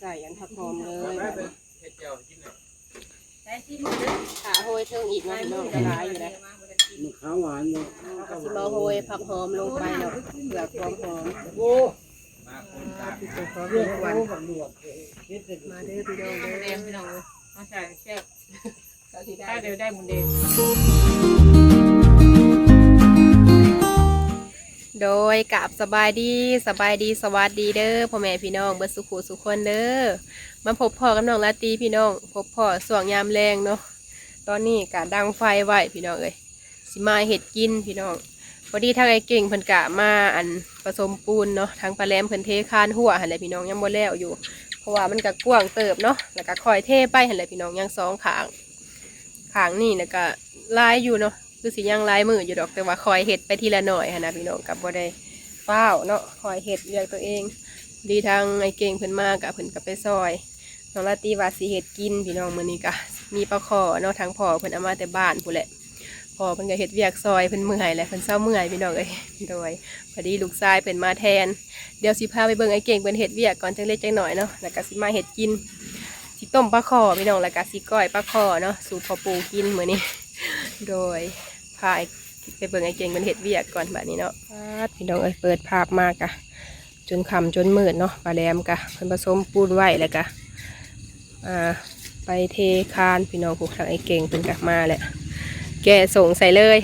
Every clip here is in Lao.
ໃສ່ອັນຜັກຫອມເລີຍ ເຮັດແຈ່ວກິນເນາະ. ຂາໂຮຍເທິງອີກເນາະ ພີ່ນ້ອງ ກໍຫຼາຍຢູ່ເດ້. ມັນຂາວຫວານເນາະ. ເຮົາກໍຊິມາໂຮຍຜັກຫອມລົງໄປເນາະ ເພື່ອຄວາມຫອມ. ໂອ້ ມາເດີພີ່ນ້ອງເດີ ມາໃສ່ແຊບ. ໂດຍ ກາບສະບາຍດີ ສະບາຍດີ ສະຫວັດດີເດີພໍ່ແມ່ພີ່ນ້ອງເບິດສູ່ຜູ້ສູ່ຄົນເດີ. ມາພົບພໍ້ກັບນ້ອງລາຕີພີ່ນ້ອງ ພົບພໍ້ຊ່ວງຍາມແລງເນາະ. ຕອນນີ້ກະດັງໄຟໄວ້ພີ່ນ້ອງເອີຍ ຊິມາເຮັດກິນພີ່ນ້ອງ. ພໍດີທາງອ້າຍເກັ່ງເພິ່ນກະມາ ອັນ ປະສົມປູນເນາະ ທາງປ້າແຫຼມເພິ່ນເທຄານຮົ້ວຫັ້ນແຫຼະພີ່ນ້ອງ ຍັງບໍ່ແລ້ວຢູ່ ເພາະວ່າມັນກະກວ້າງເຕີບເນາະ ແລ້ວກະຄ່ອຍເທໄປຫັ້ນແຫຼະພີ່ນ້ອງ ຍັງສອງຂ້າງ ຂ້າງນີ້ແລ້ວກະຫຼາຍຢູ່ເນາະ ຄືຊິຍັງຫຼາຍມື້ຢູ່ດອກ ແຕ່ວ່າຄ່ອຍເຮັດໄປທີລະໜ້ອຍຫັ້ນນະພີ່ນ້ອງ ກະບໍ່ໄດ້ຟ້າວເນາະ ຄ່ອຍເຮັດວຽກຕົວເອງ. ດີທາງອ້າຍເກັ່ງເພິ່ນມາກະເພິ່ນກະໄປຊ່ອຍ ນ້ອງລາຕີວ່າຊິເຮັດກິນພີ່ນ້ອງ. ມື້ນີ້ກະມີປາຄໍ່ເນາະ ທາງພໍ່ເພິ່ນເອົາມາແຕ່ບ້ານພຸ້ນແຫຼະ ພໍ່ເພິ່ນກໍເຮັດວຽກຊ່ອຍ ເພິ່ນເມື່ອຍແຫຼະ ເພິ່ນເຊົາເມື່ອຍພີ່ນ້ອງເອີຍ. ໂດຍ ພໍດີລູກຊາຍເພິ່ນມາແທນ. ດຽວຊິພາໄປເບິ່ງອ້າຍເກັ່ງເພິ່ນເຮັດວຽກກ່ອນ ຈັກເລັກຈັກໜ້ອຍເນາະ ແລ້ວກໍຊິມາເຮັດກິນ ຊິຕົ້ມປາຄໍ່ພີ່ນ້ອງ ແລ້ວກໍຊິກ້ອຍປາຄໍ່ເນາະ ສູ່ພໍ່ປູ່ກິນມື້ນີ້. ໂດຍ ພາໄປເບິ່ງອ້າຍເກັ່ງເພິ່ນເຮັດວຽກກ່ອນບາດນີ້ເນາະ. ປາດ ພີ່ນ້ອງເອີຍ ເປີດພາບມາກະ ຈົນຄ່ຳຈົນມືດເນາະ ປ້າແຫຼມກະເພິ່ນປະສົມປູນໄວ້ ແລ້ວກະ ອ່າ ໄປເທຄານພີ່ນ້ອງ. ຜູ້ທາງອ້າຍເກັ່ງເພິ່ນກະມາແລ້ວ ແກ່ສົ່ງໃສ່ເລີຍ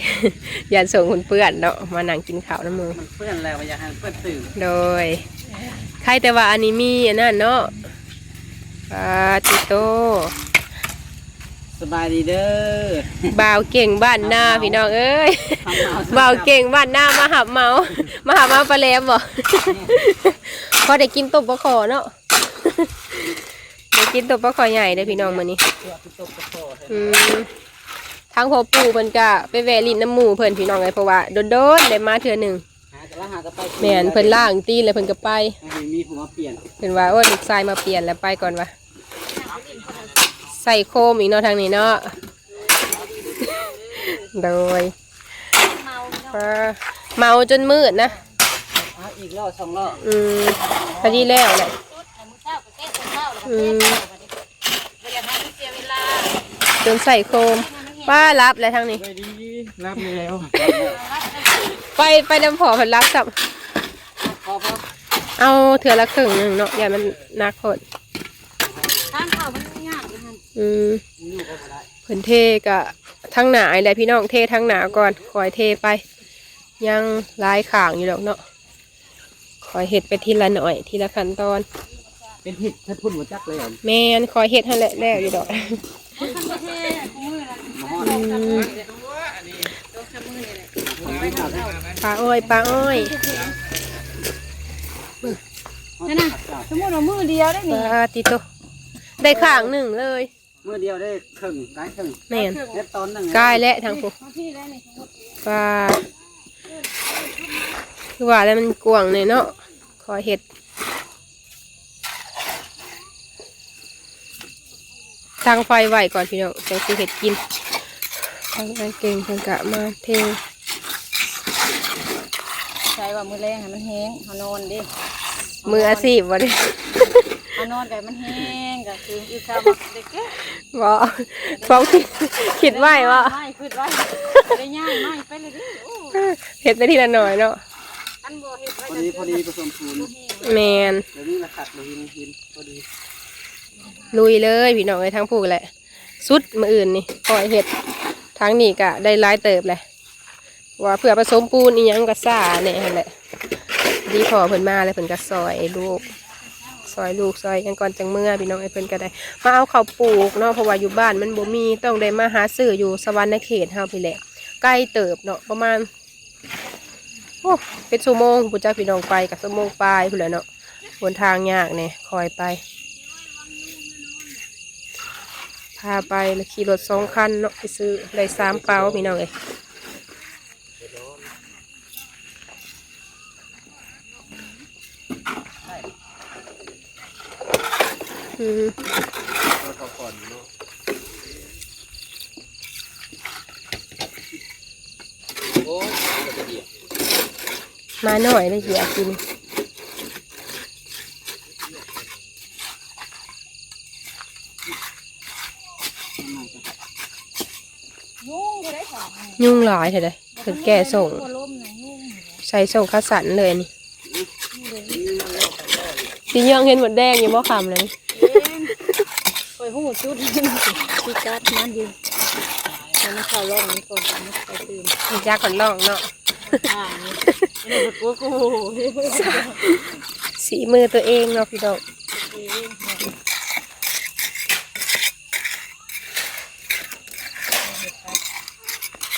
ຢ້ານສົ່ງເພິ່ນເປື້ອນເນາະ ມານັ່ງກິນເຂົ້ານຳໝູ່ ມັນເປື້ອນແລ້ວ ບໍ່ຢາກໃຫ້ມັນເປື້ອນຕື່ມ. ໂດຍ ໃຄແຕ່ວ່າອັນນີ້ມີອັນນັ້ນເນາະ. ປາຕິໂຕ ສະບາຍດີເດີ ບ່າວເກັ່ງບ້ານນາພີ່ນ້ອງເອີຍ ບ່າວເກັ່ງບ້ານນາມາຮັບເໝົາ ມາຮັບເໝົາປ້າແຫຼມບໍ? ພໍໄດ້ກິນຕົ້ມປາຄໍ່ເນາະ ໄດ້ກິນຕົ້ມປາຄໍ່ໃຫຍ່ເດ້ພີ່ນ້ອງມື້ນີ້. ອືມ ທາງພໍ່ປູ່ເພິ່ນກະໄປແວ່ຫຼິ້ນນຳໝູ່ເພິ່ນພີ່ນ້ອງເອີຍ ເພາະວ່າດົນໆໄດ້ມາເທື່ອໜຶ່ງ. ຫາກໍລາຫາກໍໄປ ແມ່ນ ເພິ່ນລ້າງຕີນແລ້ວເພິ່ນກໍໄປ ໃຫ້ມີຜູ້ມາປ່ຽນ ເພິ່ນວ່າ ໂອ້ຍ ລູກຊາຍມາປ່ຽນແລ້ວ ໄປກ່ອນວ່າ. ໃສ່ໂຄມອີກເນາະທາງນີ້ເນາະ ໂດຍ ເມົາເນາະ ເມົາຈົນມືດນະ ເອົາອີກລອບສອງລອບ. ອືມ ພໍດີແລ້ວແຫຼະ. ອືມ ບໍ່ຢາກໃຫ້ມັນເສຍເວລາ ຈົນໃສ່ໂຄມ. ປ້າ ຫຼັບແລ້ວທາງນີ້ ໄປດີ ຫຼັບແລ້ວ ໄປ ໄປນຳພໍ່ເພິ່ນຫຼັບຊ້ຳ. ເອົາເທື່ອລະເຄິ່ງໜຶ່ງເນາະ ຢ້ານມັນໜັກໂພດ ທາງເຂົ້າມັນຍາກຢູ່ຫັ້ນ. ອືມ ເພິ່ນເທກະທາງໜ້ານີ້ແຫຼະພີ່ນ້ອງ ເທທາງໜ້າກ່ອນ ຄ່ອຍເທໄປ ຍັງຫຼາຍຂ້າງຢູ່ດອກເນາະ. ຂ້ອຍເຮັດໄປທີລະໜ້ອຍ ທີລະຂັ້ນຕອນ ເປັນເຮັດໃຫ້ພຸ້ນບໍ່ຈັກແລ້ວ. ແມ່ນ ຂ້ອຍເຮັດຫັ້ນແຫຼະ ແລ້ວຢູ່ດອກ. ອືມ ປາອ້ອຍ ປາອ້ອຍ ນັ້ນນະ ສົມມຸດວ່າມື້ດຽວໄດ້ນີ້ ປາຕິໂຕ ໄດ້ຂ້າງໜຶ່ງເລີຍ. ມື້ດຽວໄດ້ເຄິ່ງ ຫຼາຍເຄິ່ງ ແມ່ນ ເຮັດຕອນໜຶ່ງ ກາຍແລ້ວທາງພຸ້ນ ວ່າ ຄືວ່າແລ້ວມັນກວ້າງແດ່ເນາະ. ຂໍເຮັດ ຕັ້ງໄຟໄວ້ກ່ອນພີ່ນ້ອງ ຈັ່ງຊິເຮັດກິນ. ທາງອ້າຍເກັ່ງເພິ່ນກະມາເທ ໃສ່ວ່າມື້ແລງໃຫ້ມັນແຫ້ງ ເຮົານອນເດ້ ມືອາຊີບບໍ່ນີ້ ເຮົານອນກໍໃຫ້ມັນແຫ້ງ ກໍຄືອີກເຊົ້າມາໄດ້ແກ້ບໍ່ ຄວາມຄິດ ຄິດໄວ້ບໍ່ ຄິດໄວ້ ໄດ້ຍ່າງໄມ້ໄປເລີຍເດ້. ໂອ້ ເຮັດໄປທີລະໜ້ອຍເນາະ ອັນບໍ່ເຮັດໄວ້ ພໍດີ ພໍດີປະສົມປູນ ແມ່ນ ດຽວນີ້ລະຄັກ ບໍ່ເຫັນ ເຫັນພໍດີ ລຸຍເລີຍພີ່ນ້ອງເອີຍ ທາງພຸ້ນແຫຼະ ສຸດມື້ອື່ນນີ້ ຄ່ອຍເຮັດ ທາງນີ້ກະໄດ້ຫຼາຍເຕີບແຫຼະ. ວ່າເພື່ອປະສົມປູນອີ່ຫຍັງກໍຊ້າແດ່ຫັ້ນແຫຼະ. ດີພໍ່ເພິ່ນມາແລ້ວ ເພິ່ນກໍຊ່ອຍລູກ ຊ່ອຍລູກຊ່ອຍຫຍັງກ່ອນ ຈັ່ງເມືອພີ່ນ້ອງເອີຍ. ເພິ່ນກໍໄດ້ມາເອົາເຂົ້າປູກເນາະ ເພາະວ່າຢູ່ບ້ານມັນບໍ່ມີ ຕ້ອງໄດ້ມາຫາຊື້ຢູ່ສະຫວັນນະເຂດເຮົາພີ້ແຫຼະ ໄກເຕີບເນາະ ປະມານ ໂອ້ ເປັນຊົ່ວໂມງພຸ້ນຈັກພີ່ນ້ອງ ໄປກໍຊົ່ວໂມງປາຍພຸ້ນແຫຼະເນາະ. ຫົນທາງຍາກແດ່ ຄ່ອຍໄປ ພາໄປແລ້ວຂີ່ລົດສອງຄັນເນາະ ໄປຊື້ໄດ້ສາມເປົາພີ່ນ້ອງເອີຍ. ອືມ ໝານ້ອຍໄດ້ຢຽບກິນ. ຍຸງຢູ່ໄດ້ຂາງນີ້ ຍຸງຫຼາຍແທ້ເດ້ ເພິ່ນແກ່ສົ່ງ ບໍ່ລົມນະຍຸງ ໃສ່ສົ່ງຂາສັ້ນເລີຍນີ້ ຊິຍ່ອງເຫັນມົດແດງຢູ່ບໍ່ຄ່ຳແລ້ວນີ້ ເຫັນ ຂ້ອຍຮູ້ຈຸດພິກັດມັນຢູ່ ໃຫ້ມັນເຂົ້າຮ່ອງນີ້ກ່ອນ ຈັ່ງມັນໄປຕື່ມ ຮູ້ຈັກຄົນຮ້ອງເນາະ ອ່າ ນີ້ ກູ ກູ ສີມືຕົວເອງເນາະພີ່ນ້ອງ.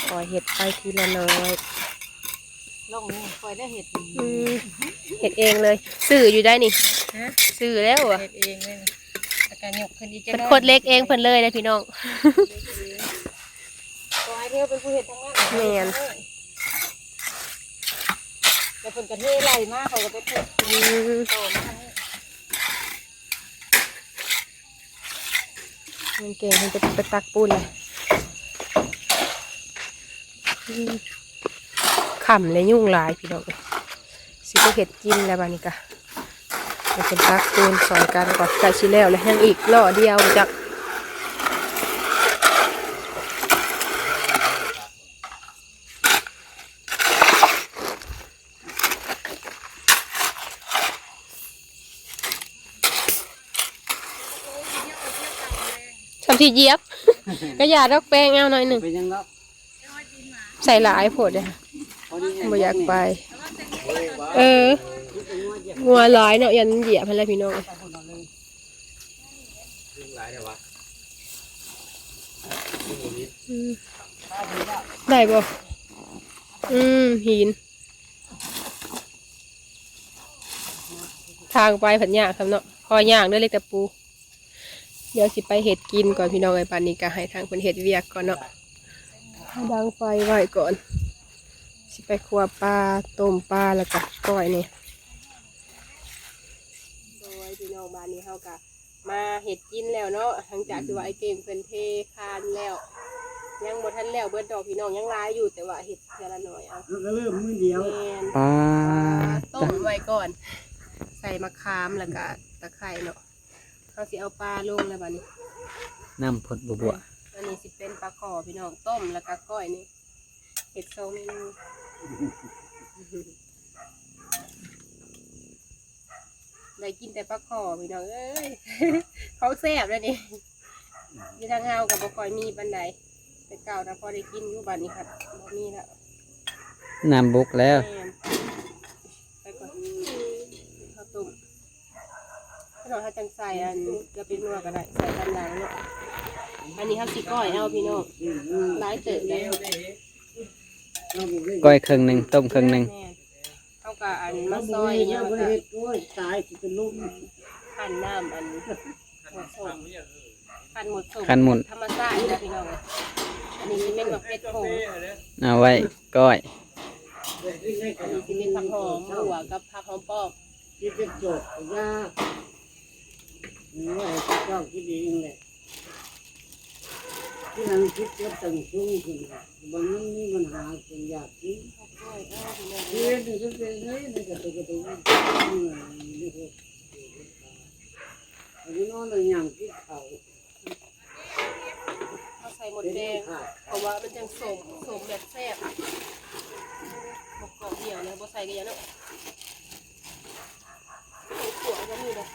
ຄ່ອຍເຮັດໄປທີລະໜ້ອຍ ລອງນີ້ຂ້ອຍໄດ້ເຮັດ ອືມ ເຮັດເອງເລີຍ ຊື້ຢູ່ໄດ໋ນີ້ ຮະ ຊື້ແລ້ວ ເຮັດເອງເລີຍ ແລ້ວກໍຍົກຂຶ້ນອີກຈັກໜ້ອຍ ເພິ່ນຂົດເຫຼັກເອງເພິ່ນເລີຍເດ້ພີ່ນ້ອງ ຂໍໃຫ້ເທວເປັນຜູ້ເຮັດທັງນັ້ນ ແມ່ນ ແລ້ວເພິ່ນກໍເທໄລ່ມາ ຂ້ອຍກໍໄປເທ ອືມ ຕໍ່ມາທາງນີ້ ມັນເກັ່ງ ມັນຈະໄປຕັກປູນແຫຼະ ອືມ ຄ່ຳແລ້ວຍຸງຫຼາຍພີ່ນ້ອງເອີຍ ຊິໄປເຮັດກິນແລ້ວບາດນີ້ກະ ໃຫ້ເພິ່ນຕັກປູນຊ່ອຍກັນກ່ອນ ໃກ້ຊິແລ້ວແລ້ວ ຍັງອີກລໍ້ດຽວຈັກ. ຊ່ຳທີ່ຢຽບ ກະຢ່າດອກແປ້ງ ເອົາໜ້ອຍໜຶ່ງ ເປັນຫຍັງດອກ ໃສ່ຫຼາຍໂພດເດ້ ພໍດີ ບໍ່ຢາກໄປ ເອີ ງົວຫຼາຍເນາະ ຢ້ານມັນຢຽບຫັ້ນແຫຼະພີ່ນ້ອງ ອືມ ໄດ້ບໍ່? ອືມ ຫີນ ທາງໄປພັດຍາກຊ້ຳເນາະ ພໍຍ່າງເດີເຫຼັກຕະປູ ດຽວຊິໄປເຮັດກິນກ່ອນພີ່ນ້ອງເອີຍ ບາດນີ້ກະໃຫ້ທາງເພິ່ນເຮັດວຽກກ່ອນເນາະ ດັງໄຟໄວ້ກ່ອນ ຊິໄປຂົ້ວປາ ຕົ້ມປາ ແລ້ວກະກ້ອຍນີ້ ໂດຍ ພີ່ນ້ອງ ບາດນີ້ເຮົາກະ ມາເຮັດກິນແລ້ວເນາະ ຫຼັງຈາກທີ່ວ່າ ອືມ ອ້າຍເກັ່ງເພິ່ນເທຄານແລ້ວ ຍັງບໍ່ທັນແລ້ວເບິດດອກພີ່ນ້ອງ ຍັງຫຼາຍຢູ່ ແຕ່ວ່າເຮັດເທື່ອລະໜ້ອຍເອົາ ມັນກໍເລີ່ມມື້ດຽວ ແມ່ນ ປາ ຕົ້ມໄວ້ກ່ອນ ໃສ່ໝາກຂາມ ແລ້ວກະຕະໄຄເນາະ ເຮົາຊິເອົາປາລົງແລ້ວບາດນີ້ ນ້ຳພົດບົວໆ ອັນນີ້ຊິເປັນປາຄໍ່ພີ່ນ້ອງ ຕົ້ມ ແລ້ວກະກ້ອຍນີ້ ເຮັດສອງເມນູ ໄດ້ກິນແຕ່ປາຄໍ່ພີ່ນ້ອງເອີຍ ຂອງແຊບເດ້ນີ້ ຢູ່ທາງເຮົາກໍບໍ່ຄ່ອຍມີປານໃດ ແຕ່ເກົ່ານະພໍໄດ້ກິນຢູ່ ບາດນີ້ພັດບໍ່ມີແລ້ວ ນ້ຳບົກແລ້ວ ແມ່ນ ໄປກ່ອນ ເຂົ້າຕົ້ມ ພີ່ນ້ອງ ເຮົາຈັ່ງໃສ່ອັນເກືອແປ້ງນົວກໍໄດ້ ໃສ່ຕາມຫຼັງເນາະ ອັນນີ້ເຮົາຊິກ້ອຍເອົາພີ່ນ້ອງ ຫຼາຍເຕີບໄດ໋ ກ້ອຍເຄິ່ງໜຶ່ງ ຕົ້ມເຄິ່ງໜຶ່ງ ແມ່ນ ເຮົາກໍອັນມາຊອຍຫຍັງ ແລ້ວກໍ ໂອ້ຍ ຕາຍ ຊິເປັນລົມ ຄັ້ນນ້ຳອັນໝົດສົ້ມ ຄັ້ນໝົດສົ້ມ ຄັ້ນໝົດ ທຳມະຊາດນະພີ່ນ້ອງ ອັນນີ້ຊິແມ່ນໝາກເຜັດຜົງ ເອົາໄວ້ກ້ອຍ ອັນນີ້ຊິແມ່ນຜັກຫອມບົວກັບຜັກຫອມປ້ອມ ທີ່ເປັນໂຈກກໍຢ່າ ເອີ ໃຫ້ເຈົ້າຄິດເອງແຫຼະ ທີ່ນັ່ງຄິດກັບຕັງຊຸງຂຶ້ນ ບາງມັນມີບັນຫາ ເປັນຢາກກິນ ເຮັດໃຫ້ເປັນເລີຍ ໃນກະຕຸກກະຕຸກ ອັນນີ້ນອນແລ້ວຍ່າງກິນເຂົ້າ ເຮົາໃສ່ໝົດແດງ ເພາະວ່າມັນຈັ່ງສົ້ມ ສົ້ມແບບແຊບ ໝົດກອກດຽວເລີຍ ບໍ່ໃສ່ກໍຢ່າເນາະ ຂ້າວຂົ້ວກໍມີແຫຼະ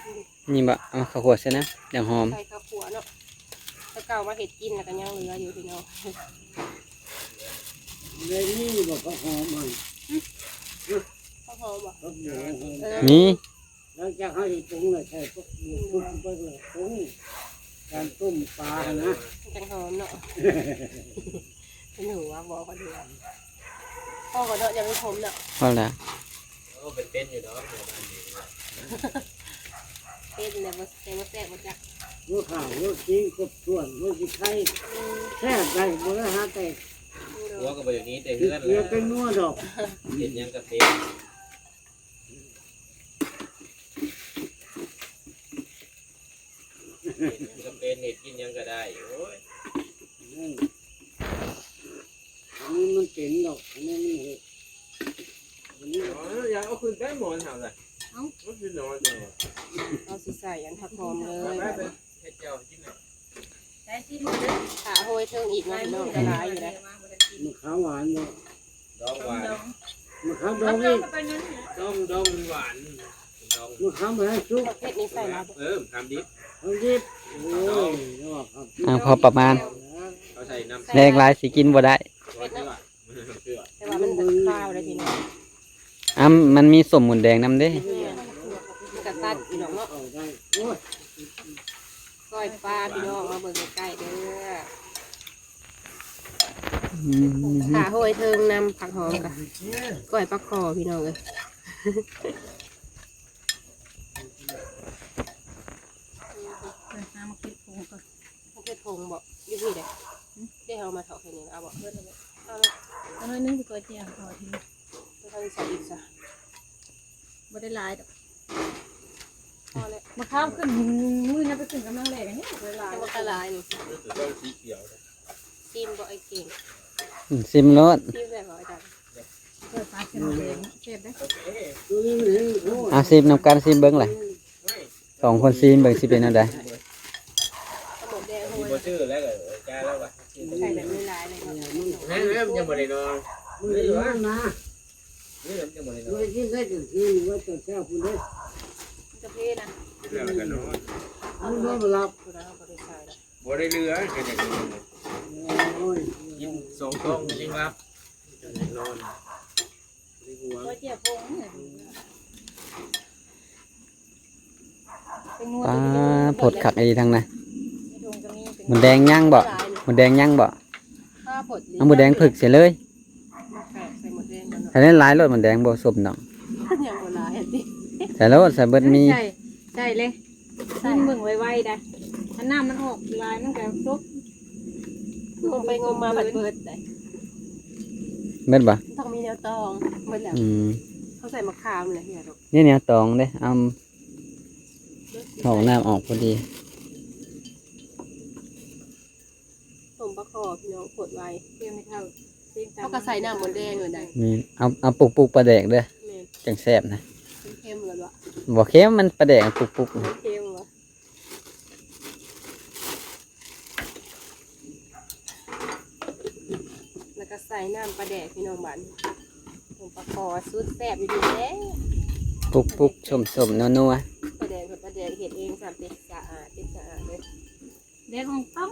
ນີ້ບໍ່ ເອົາມາເຂົ້າຂົ້ວໃສ່ນຳ ຈັ່ງຫອມ ໃສ່ເຂົ້າຂົ້ວເນາະ ແຕ່ເກົ່າມາເຮັດກິນແລ້ວກໍຍັງເຫຼືອຢູ່ພີ່ນ້ອງ ໄດ້ມີບໍ່ຜັກຫອມຫັ້ນ ຫຶ ຜັກຫອມບໍ່ ຜັກຫອມ ເອີ ມີ ຫຼັງຈາກເຮົາເຮັດປຸງແລ້ວ ໃສ່ພວກໝູ ປຸງໄປເລີຍ ປຸງ ການຕົ້ມປາຫັ້ນນະ ມັນຈັ່ງຫອມເນາະ ເປັນຫົວບໍ່ ພໍດີ ພໍບໍ່ເນາະ ຢ່າມັນຂົມເນາະ ພໍລະ ໂອ້ ເປັນ ເປັນຢູ່ດອກ ເປັນແລ້ວບໍ່ ແຕ່ບໍ່ແຊບບໍ່ຈັກ ຫົວຂາວ ຫົວສີ ຄົບຖ້ວນ ຫົວສີໄຄ ອືມ ແຊບໄດ໋ ບໍ່ໄດ້ຫາແຕ່ ໂດຍ ຫົວກໍບໍ່ຢູ່ນີ້ແຕ່ເຮືອນ ເຫຼືອແຕ່ນົວດອກ ເຮັດຫຍັງກໍເປັນ ເຮັດຫຍັງກໍເປັນ ເຮັດກິນຫຍັງກໍໄດ້ ໂອ້ຍ ອືມ ອັນນີ້ມັນເປັນດອກ ອັນນີ້ມັນເຮັດ ອັນນີ້ ອໍ ຢ່າເອົາຂຶ້ນໄປໝອນເຮົາລະ ເອົ້າ ມັນຊິນອນຢູ່ ເຮົາຊິໃສ່ອັນຜັກຫອມເລີຍ ໄປ ໄປ ເຮັດແຈ່ວກິນເນາະ ໄດ້ ຖ້າໂຮຍເທິງອີກເນາະ ພີ່ນ້ອງ ກໍຫຼາຍຢູ່ເດ້. ມະຂາມຫວານບໍ່? ດອງຫວານ ມະຂາມດອງອີກ ດອງ ດອງມັນຫວານ ດອງ ມະຂາມແຫ້ງສຸກ ເຜັດນີ້ໃສ່ຫຼາຍບໍ່? ເອີ ມະຂາມດິບ ມະຂາມດິບ ໂອ້ຍ ດອງ ເນາະ ອ່າ ພໍປະມານ ເຂົາໃສ່ນ້ຳ ແຮງຫຼາຍຊິກິນບໍ່ໄດ້ ເຜັດເນາະ ແຕ່ວ່າມັນກໍຄາວໄດ້ພີ່ນ້ອງ. ອ້ຳ ມັນມີສົ້ມໝູນແດງນຳເດ້ ແມ່ນ ມັນກໍຕັດພີ່ນ້ອງເນາະ. ກ້ອຍປາພີ່ນ້ອງ ມາເບິ່ງໃກ້ໆເດີ. ອືມ ຂາໂຮຍເທິງນຳ ຜັກຫອມກະ ກ້ອຍປາຄໍພີ່ນ້ອງເອີຍ. ເອົາມາເກັບຜົງກ່ອນ ເອົາເກັບຜົງບໍ່? ຢູ່ພີ້ເດ້ ເດ້ ເຮົາມາເທາະແຄ່ນີ້ ເອົາບໍ່? ເບິດແລ້ວບໍ່? ເອົາເລີຍ ເອົາໜ້ອຍໜຶ່ງ ຊິກອຍຈຽວ ເອົາທີ ເຮົາຊິໃສ່ອີກຊະ ບໍ່ໄດ້ຫຼາຍດອກ ພໍແລ້ວ. ມະຂາມຂຶ້ນ ມື້ນີ້ໄປຂຶ້ນກຳລັງແລກອັນນີ້ ບໍ່ໄດ້ຫຼາຍ ບໍ່ໄດ້ຫຼາຍນີ້ ເອີ ແຕ່ວ່າມັນສີຂຽວເດ້. ຊີມບໍ່ອ້າຍເກັ່ງ? ອືມ ຊີມໂລດ ຊີມແລ້ວບໍ່ອາຈານ? ເປີດຝາເຄັມແດງ ແຊບເດ້ ເອົາຊີມນຳກັນ ຊີມເບິ່ງແຫຼະ ສອງຄົນຊີມເບິ່ງຊິເປັນແນວໃດ. ໝົດແດງໂຮຍ ບໍ່ຊື້ແລ້ວກໍຈາຍແລ້ວວ່າ ໃສ່ແບບຫຼາຍໆເລີຍເນາະ ແມ່ນແລ້ວ ມັນຍັງບໍ່ໄດ້ນອນ ມື້ນີ້ນອນນະ ມື້ນີ້ມັນຍັງບໍ່ໄດ້ນອນ ມື້ກິນໄດ້ກາງຄືນ ວ່າຕອນເຊົ້າພຸ້ນເດ້ ກາເຟນະ ແລ້ວກໍນອນ ມັນນອນບໍ່ຫຼັບ ບໍ່ໄດ້ໃສ່ລະ ບໍ່ໄດ້ເຫຼືອ ແຄ່ນີ້ ໂອ້ຍ ກິນສອງຊອງຍັງຫຼັບ ນອນ ປາ ໂພດຄັກອີ່ຫຼີທັງນັ້ນ ໝູແດງຍັງບໍ່? ໝູແດງຍັງບໍ່? ເອົາໝູແດງຜຶກໃສ່ເລີຍ ໃສ່ໝູແດງກ່ອນເນາະ ໃສ່ຫຼາຍໆໂລດ ໝູແດງບໍ່ສົມດອກ ຍັງບໍ່ຫຼາຍຕິ ໃສ່ໂລດ ໃສ່ເບິດມີ ໃສ່ ໃສ່ເລີຍ ໃສ່ ຊີມເບິ່ງໄວໆໄດ໋ ຄັນນ້ຳມັນອອກຫຼາຍມັນກໍສົມ ງົມໄປງົມມາພັດເບິດໄດ໋ ເບິດບໍ່? ຕ້ອງມີແນວຕອງ ເບິດແລ້ວ ອືມ ເຂົາໃສ່ໝາກຂາມແຫຼະ ນີ້ແນວຕອງເດ້ ເອົາ ຖອກນ້ຳອອກພໍດີ ຕົ້ມປາຄໍ່ພີ່ນ້ອງ ໂຄດໄວ ເພງໄປເທົ່າ ເພງຕາມ ເຮົາກໍໃສ່ນ້ຳໝົດແດງເລີຍໄດ໋ ແມ່ນ ເອົາ ເອົາປຸກໆປາແດກເດີ ແມ່ນ ຈັ່ງແຊບນະ ເຄັມໆເລີຍບໍ່? ບໍ່ເຄັມ ມັນປາແດກປຸກໆ ເຄັມບໍ່? ແລ້ວກໍໃສ່ນ້ຳປາແດກພີ່ນ້ອງ ບາດນີ້ ຕົ້ມປາຄໍ່ສູດແຊບຢູ່ດີແທ້ ປຸກໆ ສົ້ມໆ ນົວໆ ປາແດກ ປາແດກເຮັດເອງຊ້ຳ ເປັນສະອາດ ເປັນສະອາດເລີຍ ແດງອ່ອງຕ້ອງ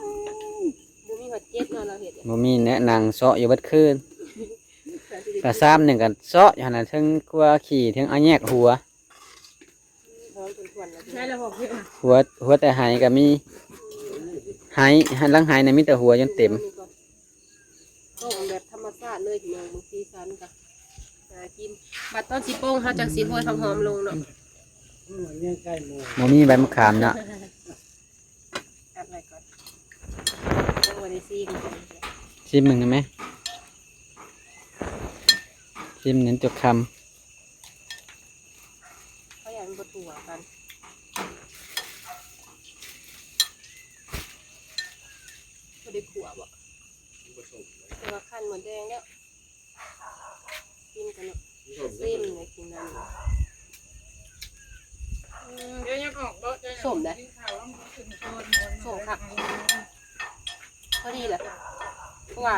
ບໍ່ມີຮອດເຈັດເນາະ ລາວເຮັດ ບໍ່ມີແນະ ນັ່ງເຊາະຢູ່ເບິດຄືນ ກະຊາມໜຶ່ງກໍເຊາະຢູ່ຫັ້ນນະ ເທິງຂົ້ວຂີ້ ເທິງເອົາແຍກຫົວ ຫົວ ຫົວແຕ່ໄຫກໍມີ ໄຫ ຫຼັງໄຫນະມີແຕ່ຫົວຈົນເຕັມ ຕົ້ມແບບທຳມະຊາດເລີຍພີ່ນ້ອງ ເບິ່ງສີສັນກໍໜ້າກິນ ບັດຕອນຊິປົງເຮົາຈັ່ງຊິໂຮຍຜັກຫອມລົງເນາະ ບໍ່ມີໃບມະຂາມເນາະ ອັດໄວ້ກ່ອນ ຍັງບໍ່ໄດ້ຊີມ ຊີມເບິ່ງໄດ້ໄໝ? ຊີມນັ້ນຈົກຄຳ ເຂົາຢ້ານມັນບໍ່ທົ່ວກັນ ບໍ່ໄດ້ຂົ້ວບໍ່? ແຕ່ວ່າຄັນໝົດແດງແລ້ວ ກິນກັນເນາະ ຊິມແລ້ວກິນນັ້ນ ອືມ ສົ້ມເດ້ ສົ້ມຄັກ ພໍດີແຫຼະ ເພາະວ່າ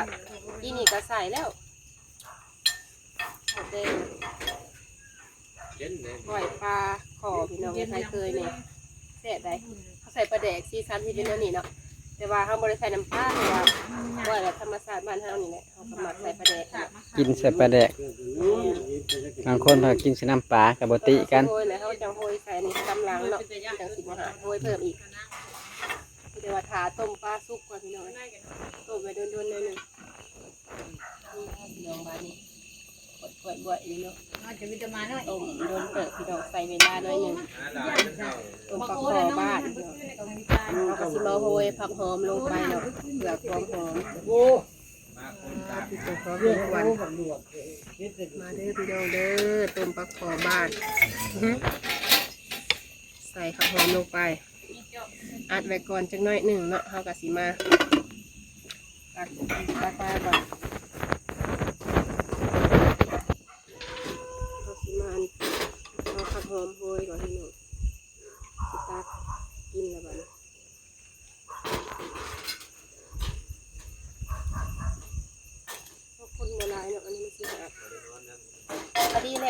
ປີນີ້ກໍໃສ່ແລ້ວ ໝົດແດງ ກ້ອຍປາຄໍ່ ພີ່ນ້ອງ ໃຫ້ເຄີຍແດ່ ແຊບໃດ໋ ເຮົາໃສ່ປາແດກ ສີສັນຊິເປັນແນວນີ້ເນາະ ແຕ່ວ່າເຮົາບໍ່ໄດ້ໃສ່ນ້ຳປາ ເພາະວ່າກ້ອຍແບບທຳມະຊາດບ້ານເຮົານີ້ແຫຼະ ເຮົາກໍມັກໃສ່ປາແດກ ກິນໃສ່ປາແດກ ບາງຄົນເພິ່ນກິນໃສ່ນ້ຳປາກໍບໍ່ຕິກັນ ໂຮຍແລ້ວເຮົາຈັ່ງໂຮຍໃສ່ອັນນີ້ຕຳຫຼັງເນາະ ຈັ່ງຊິບໍ່ຫາໂຮຍເພີ່ມອີກ ມີແຕ່ວ່າຖ້າຕົ້ມປາສຸກກ່ອນ ພີ່ນ້ອງ ຕົ້ມໄວ້ດົນໆໜ້ອຍໜຶ່ງ ພີ່ນ້ອງ ບາດນີ້ ກວດໆບວດນີ້ເນາະ ມັນຈະມີແຕ່ໝານ້ອຍ ຕົ້ມດົນເຕີບ ພີ່ນ້ອງ ໃຊ້ເວລາໜ້ອຍໜຶ່ງ ຕົ້ມປາຄໍ່ບ້ານ ເຮົາກໍຊິມາໂຮຍຜັກຫອມລົງໄປເນາະ ເພື່ອຄວາມຫອມ ໂອ້ ມາເດີພີ່ນ້ອງເດີ ຕົ້ມປາຄໍ່ບ້ານ ໃສ່ຜັກຫອມລົງໄປ ອັດໄວ້ກ່ອນຈັກໜ້ອຍໜຶ່ງເນາະ ເຮົາກໍຊິມາຕັກ ຕັກປາກ່ອນ ເຮົາຊິມາອັນ ເອົາຜັກຫອມໂຮຍກ່ອນພີ່ນ້ອງ ຊິຕັກກິນແລ້ວບັດນີ້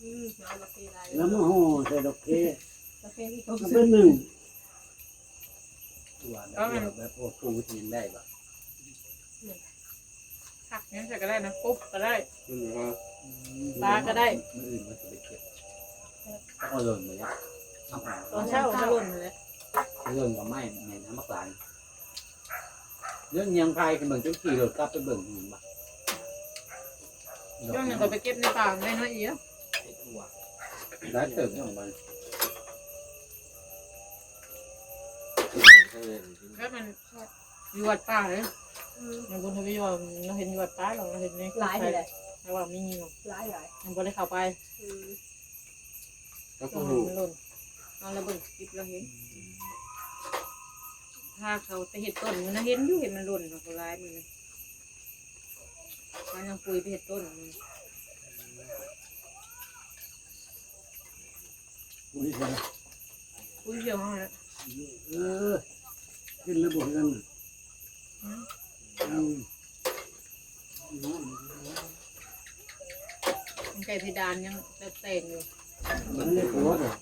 อืม เอากาแฟได้ แล้วมาห่อใส่ดอกเค กาแฟที่เขา มันเป็นหนึ่ง ว่าแบบ เอามัน แบบพวกปูกินได้ปะ ผักหยังใส่ก็ได้นะ กบก็ได้ อืม ปลาก็ได้ มื้ออื่นมันจะไปเก็บ เอาหล่นมาแล้ว เอาหา ตอนเช้าก็หล่นมาแล้ว หล่นกับไม้แม่นน้ำมะกราน เรื่องยังพายขึ้นเบิ่ง จนขี่รถกลับไปเบิ่ง เห็นปะ เรื่องยังก็ไปเก็บในป่าได้น้อยเดียว ได้เติบของมัน แล้วมัน อยู่วัดป่าเลย อืม อย่างบุญทวีว่าเราเห็นอยู่วัดป่า เราเห็นใน หลายเลย แต่ว่ามีอยู่ หลายหลาย ยังบ่ได้เข้าไป อืม แล้วก็ มันหล่น เอาแล้วเบิ่งคลิปแล้วเห็น ถ้าเขาไปเฮ็ดต้นมันนะ เห็นอยู่ เห็นมันหล่น เขาหลายมันนะ มันยังปุยไปเฮ็ดต้นมัน อุ้ย อุ้ย เดี๋ยวเอาละ เออ ขึ้นแล้วบ่เฮือนน่ะ อืม เอา มันใส่เพดานยังแตกๆอยู่ มันไม่ปวดหรอก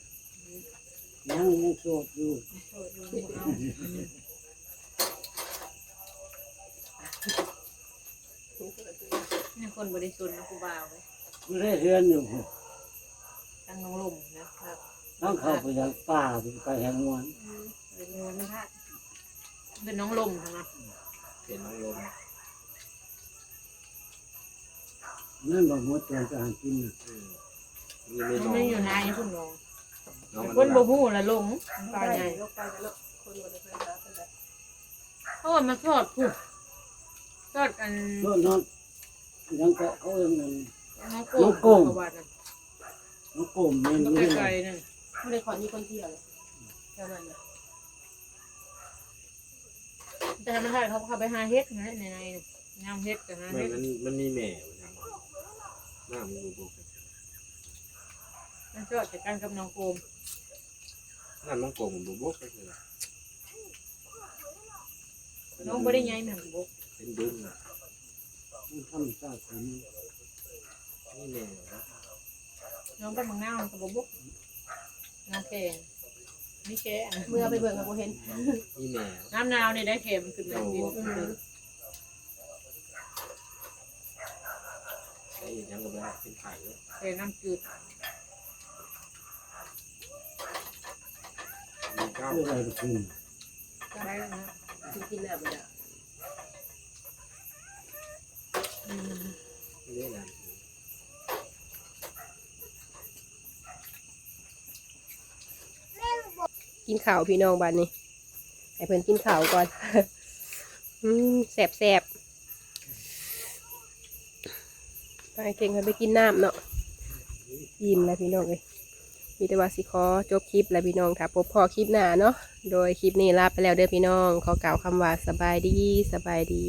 ยัง ยังโสดอยู่ โสดอยู่ บ่เอา นี่คนบ่ได้สนนะผู้บ่าวเว้ย อยู่ในเฮือนอยู่ ตั้งน้องลมนะครับ ต้องเข้าไปทางป่า ไปทางงวน อืม เป็นงวนนะคะ เป็นน้องลมนะ เป็นน้องลม นั่นบ่หมดจวนจะหากินน่ะ อืม นี่ไม่ มัน น้อง ไม่อยู่ในคุณหมอ น้อง คนบ่ฮู้ละลง ป่าใหญ่ ลงไปแล้วเนาะ คนบ่ได้ไปหาเพิ่นแล้ว เขาเอามาทอดพุ้น ทอดอัน โน่นๆ ยังก็เขาเอิ้นอัน น้องโกม น้องโกม เขาว่านั่น น้องโกมแม่น มัน อยู่ ไกลๆนั่น บ่ได้ขอมีคนเที่ยวเลย แถวนั้นน่ะ แต่ธรรมชาติเขา เขาไปหาเห็ดนะ ในๆ ยามเห็ดก็หา มัน เห็ด มัน มันมีแม่อยู่นะ น้ำมันบ่บก มันทอดแต่กันกับน้องโกม น้ำน้องโกมมันบ่บกเลย น้องบ่ได้ใหญ่แม่นบ่ เป็นบึงน่ะ มันธรรมชาติของมัน นี่แม่นะ น้องไปเมืองหนาวมันก็บ่บก น้องแค่ มีแค่อันนั้น เมื่อไปเบิ่งก็บ่เห็น นี่แม่ น้ำหนาวนี่ได้แค่มันขึ้นมากิน โอ้ อืม ใส่อีกยังก็บ่ได้ เป็นไข่เลย ใส่น้ำจืด มีเก้า เพื่ออะไรไปกิน ได้แล้วนะ กิน กินแล้วบ่ได้ อืม นี่นะ กินข้าวพี่น้องบัดนี้ ให้เพิ่นกินข้าวก่อน อืม แซ่บๆ ไปเก่ง ให้ไปกินน้ำเนาะ อิ่มแล้วพี่น้องเอ้ย มีแต่ว่าสิขอจบคลิปแล้วพี่น้อง ถ้าพบพ้อคลิปหน้าเนาะ โดยคลิปนี้ลาไปแล้วเด้อพี่น้อง ขอกล่าวคำว่าสบายดี สบายดี